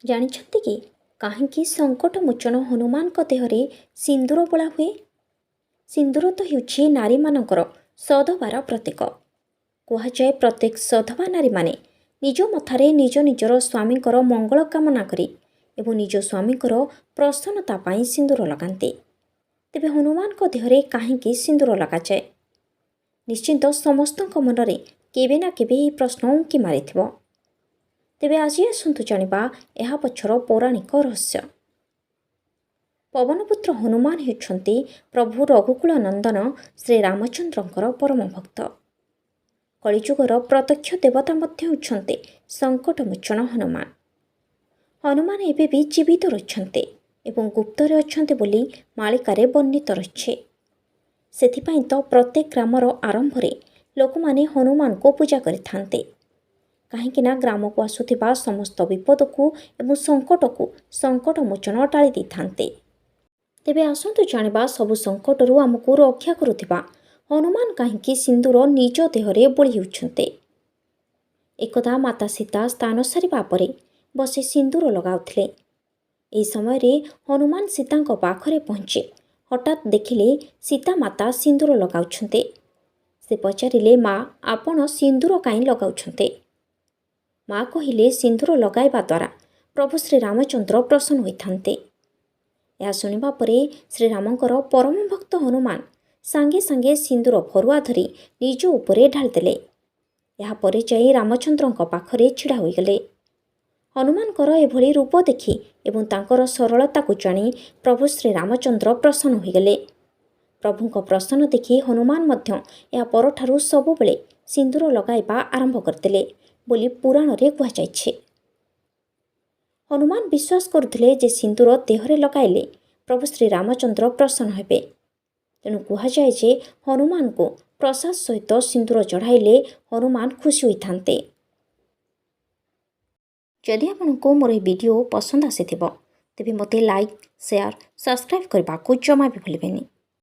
ଜାଣିଛନ୍ତି କି କାହିଁକି ସଙ୍କଟମୋଚନ ହନୁମାନଙ୍କ ଦେହରେ ସିନ୍ଦୁର ବୋଳା ହୁଏ? ସିନ୍ଦୁର ତ ହେଉଛି ନାରୀମାନଙ୍କର ସଧବାର ପ୍ରତୀକ। କୁହାଯାଏ, ପ୍ରତ୍ୟେକ ସଧବା ନାରୀମାନେ ନିଜ ମଥାରେ ନିଜ ନିଜର ସ୍ୱାମୀଙ୍କର ମଙ୍ଗଳ କାମନା କରି ଏବଂ ନିଜ ସ୍ୱାମୀଙ୍କର ପ୍ରସନ୍ନତା ପାଇଁ ସିନ୍ଦୁର ଲଗାନ୍ତି। ତେବେ ହନୁମାନଙ୍କ ଦେହରେ କାହିଁକି ସିନ୍ଦୁର ଲଗାଯାଏ? ନିଶ୍ଚିନ୍ତ ସମସ୍ତଙ୍କ ମନରେ କେବେ ନା କେବେ ଏହି ପ୍ରଶ୍ନ ଉଙ୍କି ମାରିଥିବ। ତେବେ ଆଜି ଆସନ୍ତୁ ଜାଣିବା ଏହା ପଛର ପୌରାଣିକ ରହସ୍ୟ। ପବନପୁତ୍ର ହନୁମାନ ହେଉଛନ୍ତି ପ୍ରଭୁ ରଘୁକୁଳ ନନ୍ଦନ ଶ୍ରୀରାମଚନ୍ଦ୍ରଙ୍କର ପରମ ଭକ୍ତ। କଳିଯୁଗର ପ୍ରତ୍ୟକ୍ଷ ଦେବତା ମଧ୍ୟ ହେଉଛନ୍ତି ସଙ୍କଟମୋଚନ ହନୁମାନ। ହନୁମାନ ଏବେ ବି ଜୀବିତ ରହିଛନ୍ତି ଏବଂ ଗୁପ୍ତରେ ଅଛନ୍ତି ବୋଲି ମାଳିକାରେ ବର୍ଣ୍ଣିତ ରହିଛି। ସେଥିପାଇଁ ତ ପ୍ରତ୍ୟେକ ଗ୍ରାମର ଆରମ୍ଭରେ ଲୋକମାନେ ହନୁମାନଙ୍କୁ ପୂଜା କରିଥାନ୍ତି, କାହିଁକିନା ଗ୍ରାମକୁ ଆସୁଥିବା ସମସ୍ତ ବିପଦକୁ ଏବଂ ସଙ୍କଟକୁ ସଙ୍କଟମୋଚନ ଟାଳି ଦେଇଥାନ୍ତି। ତେବେ ଆସନ୍ତୁ ଜାଣିବା, ସବୁ ସଙ୍କଟରୁ ଆମକୁ ରକ୍ଷା କରୁଥିବା ହନୁମାନ କାହିଁକି ସିନ୍ଦୁର ନିଜ ଦେହରେ ବୋଳି ହେଉଛନ୍ତି। ଏକଦା ମାତା ସୀତା ସ୍ନାନ ସାରିବା ପରେ ବସି ସିନ୍ଦୁର ଲଗାଉଥିଲେ। ଏହି ସମୟରେ ହନୁମାନ ସୀତାଙ୍କ ପାଖରେ ପହଞ୍ଚି ହଠାତ୍ ଦେଖିଲେ ସୀତା ମାତା ସିନ୍ଦୁର ଲଗାଉଛନ୍ତି। ସେ ପଚାରିଲେ, "ମା, ଆପଣ ସିନ୍ଦୁର କାହିଁ ଲଗାଉଛନ୍ତି?" ମା କହିଲେ, ସିନ୍ଦୁର ଲଗାଇବା ଦ୍ୱାରା ପ୍ରଭୁ ଶ୍ରୀରାମଚନ୍ଦ୍ର ପ୍ରସନ୍ନ ହୋଇଥାନ୍ତି। ଏହା ଶୁଣିବା ପରେ ଶ୍ରୀରାମଙ୍କର ପରମ ଭକ୍ତ ହନୁମାନ ସାଙ୍ଗେ ସାଙ୍ଗେ ସିନ୍ଦୁର ଫରୁଆ ଧରି ନିଜ ଉପରେ ଢାଳିଦେଲେ। ଏହାପରେ ଯାଇ ରାମଚନ୍ଦ୍ରଙ୍କ ପାଖରେ ଛିଡ଼ା ହୋଇଗଲେ। ହନୁମାନଙ୍କର ଏଭଳି ରୂପ ଦେଖି ଏବଂ ତାଙ୍କର ସରଳତାକୁ ଜାଣି ପ୍ରଭୁ ଶ୍ରୀରାମଚନ୍ଦ୍ର ପ୍ରସନ୍ନ ହୋଇଗଲେ। ପ୍ରଭୁଙ୍କ ପ୍ରସନ୍ନ ଦେଖି ହନୁମାନ ମଧ୍ୟ ଏହା ପରଠାରୁ ସବୁବେଳେ ସିନ୍ଦୁର ଲଗାଇବା ଆରମ୍ଭ କରିଦେଲେ ବୋଲି ପୁରାଣରେ କୁହାଯାଇଛି। ହନୁମାନ ବିଶ୍ୱାସ କରୁଥିଲେ ଯେ ସିନ୍ଦୁର ଦେହରେ ଲଗାଇଲେ ପ୍ରଭୁ ଶ୍ରୀରାମଚନ୍ଦ୍ର ପ୍ରସନ୍ନ ହେବେ। ତେଣୁ କୁହାଯାଏ ଯେ ହନୁମାନଙ୍କୁ ପ୍ରସାଦ ସହିତ ସିନ୍ଦୁର ଚଢ଼ାଇଲେ ହନୁମାନ ଖୁସି ହୋଇଥାନ୍ତି। ଯଦି ଆପଣଙ୍କୁ ମୋର ଏହି ଭିଡ଼ିଓ ପସନ୍ଦ ଆସିଥିବ, ତେବେ ମୋତେ ଲାଇକ୍, ସେୟାର, ସବସ୍କ୍ରାଇବ୍ କରିବାକୁ ଜମା ବି ଭୁଲିବେନି।